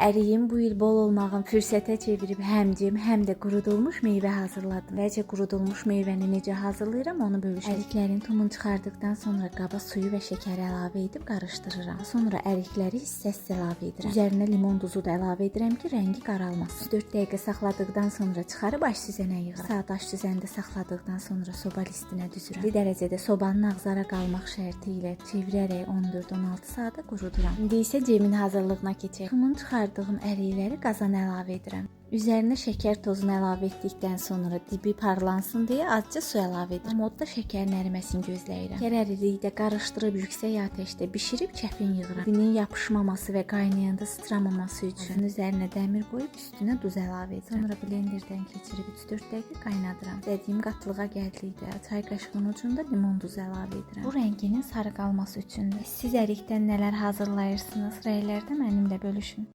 Əriyin bu il bol olmağın fürsətə çevirib həm cem, həm də qurudulmuş meyvə hazırladım. Vəcə qurudulmuş meyvəni necə hazırlayıram onu bölüşək. Əriklərin tumunu çıxardıqdan sonra qaba suyu və şəkəri əlavə edib qarışdırıram. Sonra ərikləri hissə-hissə əlavə edirəm. Üzərinə limon duzu da əlavə edirəm ki, rəngi qaralmasın. 4 dəqiqə saxladıqdan sonra çıxarıb aş süzənə yığıram. Saat aş süzəndə saxladıqdan sonra soba listinə düzürəm. 50 dərəcədə sobanın ağzara qalmaq şərti ilə çevirərək 14-16 saata quruduram. İndi isə cemin hazırlığına keçək. Tumun çıxardığım ərikləri qazana əlavə edirəm. Üzərinə şəkər tozunu əlavə etdikdən sonra dibi parlansın deyə azca su əlavə edirəm. Modda şəkərin əriməsini gözləyirəm. Şəkər əridikdə qarışdırıb yüksək atəşdə bişirib çəpin yığıram. Dibinin yapışmaması və qaynayanda sıçramaması üçün üzərinə dəmir qoyub üstünə duz əlavə edirəm. Sonra blenderdən keçirib 3-4 dəqiqə qaynadıram. İstədiyim qatılığa gəldikdə çay qaşığının ucunda limon duzu əlavə edirəm. Bu rənginin sarı qalması üçündür. Siz ərikdən nələr hazırlayırsınız? Rəylərdə mənimlə bölüşün.